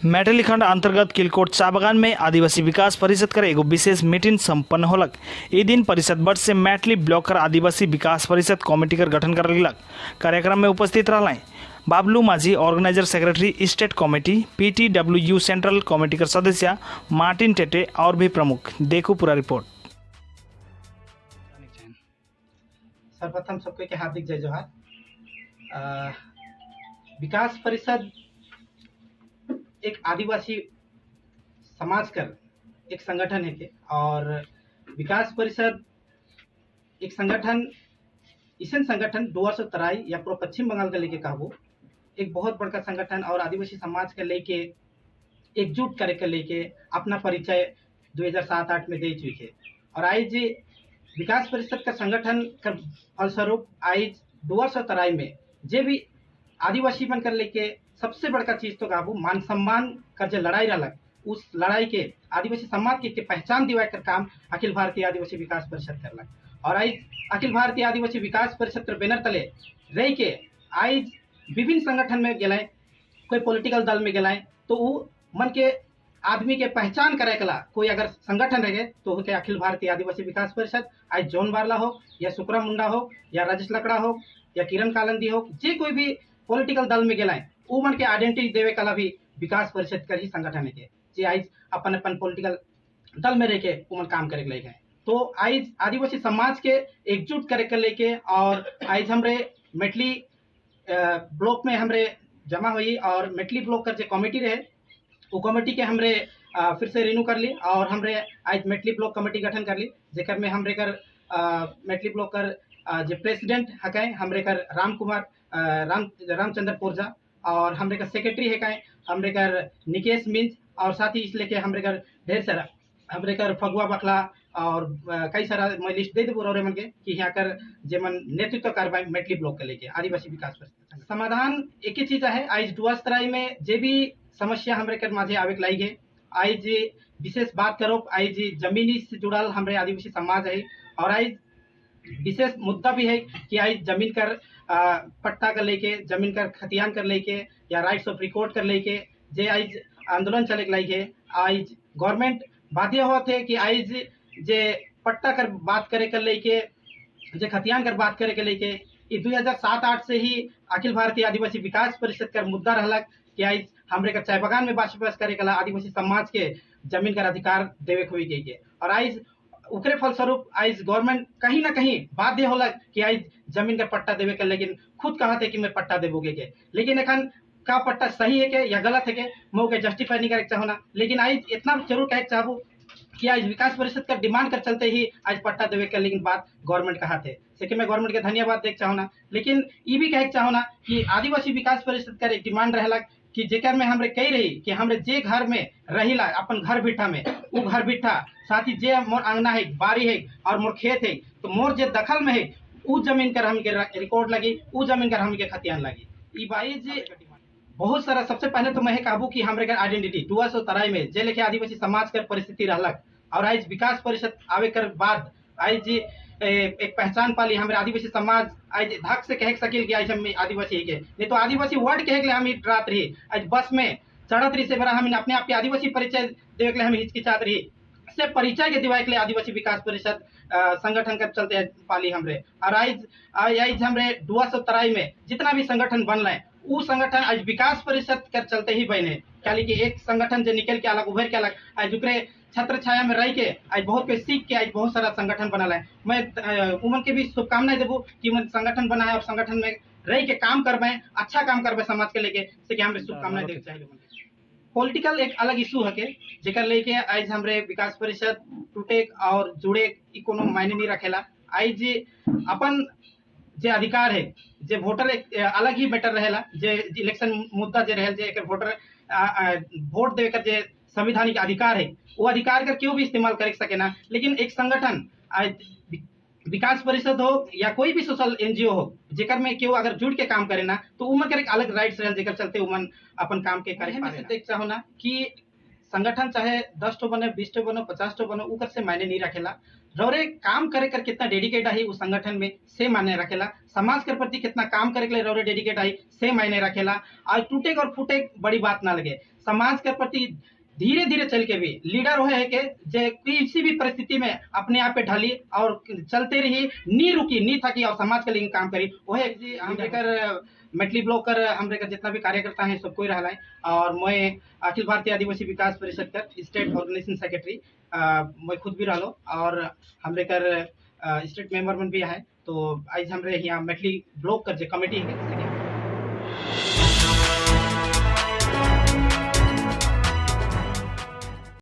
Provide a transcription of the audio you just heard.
मेटली खंड अंतर्गत किलकोट चा बागान में आदिवासी विकास परिषद कर एगो विशेष मीटिंग संपन्न होलक। ए दिन परिषद बट से मैटली ब्लॉक कर आदिवासी विकास परिषद कमेटी कर गठन कर लगलक। कार्यक्रम में उपस्थित रहल बाबलू माझी, organiser secretary state committee, PTWU central committee कर सदस्य मार्टिन टेटे और भी प्रमुख। देखो पूरा रिपोर्ट। सर्वप्रथम सबके के हार्दिक जय जोहार। विकास परिषद एक आदिवासी समाज कर एक संगठन है के और विकास परिषद एक संगठन इसन संगठन डुअर्स तराई या पूरा पश्चिम बंगाल के लेके कहबो एक बहुत बड़का संगठन और आदिवासी समाज के लेके एकजुट करे के लेके अपना परिचय 2007-8 में दे चुकी है। और आज विकास परिषद का संगठन का फलस्वरूप आज डुअर्स तराई में जे भी आदिवासी बन कर लेके सबसे बड़का चीज तो काबू मान सम्मान कर जो लड़ाई रहा उस लड़ाई के आदिवासी समाज के पहचान दिवाए कर काम अखिल भारतीय आदिवासी विकास परिषद करलक। और आज अखिल भारतीय आदिवासी विकास परिषद के बैनर तले रह के आज विभिन्न संगठन में गए, कोई पॉलिटिकल दल में गए तो वो मन के आदमी के पहचान करे कला कोई अगर संगठन रहे तो उनके अखिल भारतीय आदिवासी विकास परिषद आज जॉन बारला हो या सुकरा मुंडा हो या राजेश लकड़ा हो या किरण कालंदी हो, जे कोई भी पॉलिटिकल दल में गए वो मन के आइडेंटिटी देवे कला भी विकास परिषद कर ही संगठन है के जे आज अपन अपन पॉलिटिकल दल में रह के वो मन काम करे के गए। तो आज आदिवासी समाज के एकजुट करे के लेके और आज हमरे मेटली ब्लॉक में हमरे जमा हुई और मेटली ब्लॉक कर जो कमेटी रहे वो कमेटी के हमरे फिर से रिन्यू कर ली और हमरे आज मेटली ब्लॉक कमेटी गठन कर ली, जेकर में हमरे कर मेटली ब्लॉक कर जो प्रेसिडेंट हकाए हमरे कर राम कुमार रामचंद्र पोरजा और हमरे कर सेक्रेटरी हकाए हमरे कर निकेश मिंज और साथ ही इस लेके हमरे कर ढेर सारा हमरे कर फगुआ बखला और कई सारा मैं लिस्ट दे देबो रौरे मन के कि यहाँ कर जे मन नेतृत्व कार्रवाई मेटली ब्लॉक के लेके आदिवासी विकास परिषद समाधान एक ही चीज है। आज डुअर्स तराई में जे भी समस्या हमरे कर माझे आवेक लाई है, आज विशेष बात करो आज जमीनी से जुड़ल हमरे आदिवासी समाज है और आज विशेष मुद्दा भी है कि आज जमीन कर पट्टा कर लेके, जमीन कर खतियान कर लेके या राइट्स ऑफ रिकॉर्ड कर लेके जे आज आंदोलन चले के लाई है। आज गवर्नमेंट बाध्य होते है कि आज जे पट्टा कर बात करे कर लेके, जे खतियान कर बात करे के लेके ये 2007-8 से ही अखिल भारतीय आदिवासी विकास परिषद कर मुद्दा रहलक कि आज हमरे का चाय बागान में बसोबास करे कला आदिवासी समाज के जमीन कर अधिकार देवे हुई गई के और आज उकरे फलस्वरूप आज गवर्नमेंट कहीं ना कहीं बाध्य होला कि आज जमीन का पट्टा देवे के, लेकिन खुद कहा थे कि मैं पट्टा देबोगे के, लेकिन एखन का पट्टा सही है के या गलत है के मैं के जस्टिफाई नहीं करे चाहो ना, लेकिन आज इतना जरूर कहे चाहूँ कि आज विकास परिषद का डिमांड कर चलते ही आज पट्टा देवे के, लेकिन बात गवर्नमेंट कहा थे से कि मैं गवर्नमेंट के धन्यवाद देख चाहो ना, लेकिन ये भी कहे चाहो ना कि आदिवासी विकास परिषद का एक डिमांड रहला कि जेकर में हमरे कही रही कि हमरे जे घर में रहिला अपन घर बिठा में वो घर बिठा साथ ही जे मोर अंगना है, बारी है और मोर खेत है तो मोर जे दखल में है उ जमीन कर हमके रिकॉर्ड लगी, उ जमीन कर हमके खतियान लगी। ई बाई जे बहुत सारा सबसे पहले तो मैं कहबू कि हमरे कर आइडेंटिटी डुअर्स तराई में जे लेके आदिवासी समाज कर परिस्थिति रहलक और आज विकास परिषद आवे कर बाद आज एक पहचान पाली हमारे आदिवासी समाज आज धक से कह सकिल कि आज हम आदिवासी के, नहीं तो आदिवासी वर्ड कहे के हम डरात रही, आज बस में चढ़त रही से बड़ा हम अपने आप के आदिवासी परिचय देवे के लिए हम हिचकिचात रही से परिचय के दिवाए के लिए आदिवासी विकास परिषद संगठन के चलते पाली हमरे। और आज आज हमरे डुअर्स तराई में जितना भी संगठन बन रहे वो संगठन आज विकास परिषद के चलते ही बने, खाली कि एक संगठन जो निकल के अलग उभर के अलग आज उकरे छत्र छाया में रह के आज बहुत के सीख के आज बहुत सारा संगठन बनल है। मैं उमन के भी शुभकामनाएं देबू कि मन संगठन बना है और संगठन में रह के काम करबे, अच्छा काम करबे समाज के लेके से कि हमरे शुभकामनाएं देके चाहिए। पॉलिटिकल एक अलग इशू है के जेकर लेके आज हमरे विकास परिषद टूटे और जुड़े कोनो मायने नहीं रखेला। आज अपन जे अधिकार है जे वोटर एक अलग ही मैटर रहेला, जे इलेक्शन मुद्दा जे रहेल जे एक वोटर वोट देवे का जे संवैधानिक अधिकार है वो अधिकार का क्यों भी इस्तेमाल कर सके ना, लेकिन एक संगठन आज विकास परिषद हो या कोई भी सोशल एनजीओ हो जेकर में क्यों अगर जुड़ के काम करे ना तो उमन के एक अलग राइट्स रहे जेकर चलते उमन अपन काम के करे पारे। देख चाहो ना कि संगठन चाहे 10 ठो बने, 20 ठो बनो, 50 ठो बनो, उकर से मायने नहीं रखेला। रौरे काम करे कर कितना डेडिकेट है उस संगठन में से मायने रखेला, समाज के प्रति कितना काम करे के लिए रौरे डेडिकेट है से मायने रखेला। और टूटे और फूटे बड़ी बात ना लगे। समाज के प्रति धीरे धीरे चल के भी लीडर हुए है के जे किसी भी परिस्थिति में अपने आप पे ढली और चलते रही, नी रुकी, नी थकी और समाज के लिए काम करी। वह जी हमरे कर मेटली ब्लॉक कर हमरे कर जितना भी कार्यकर्ता हैं, सब कोई रहा है और मैं अखिल भारतीय आदिवासी विकास परिषद कर स्टेट ऑर्गेनाइजेशन सेक्रेटरी मैं खुद भी रहा और हमरे कर स्टेट मेंबर मन भी है। तो आज हमरे यहाँ मेटली ब्लॉक कर जो कमेटी है।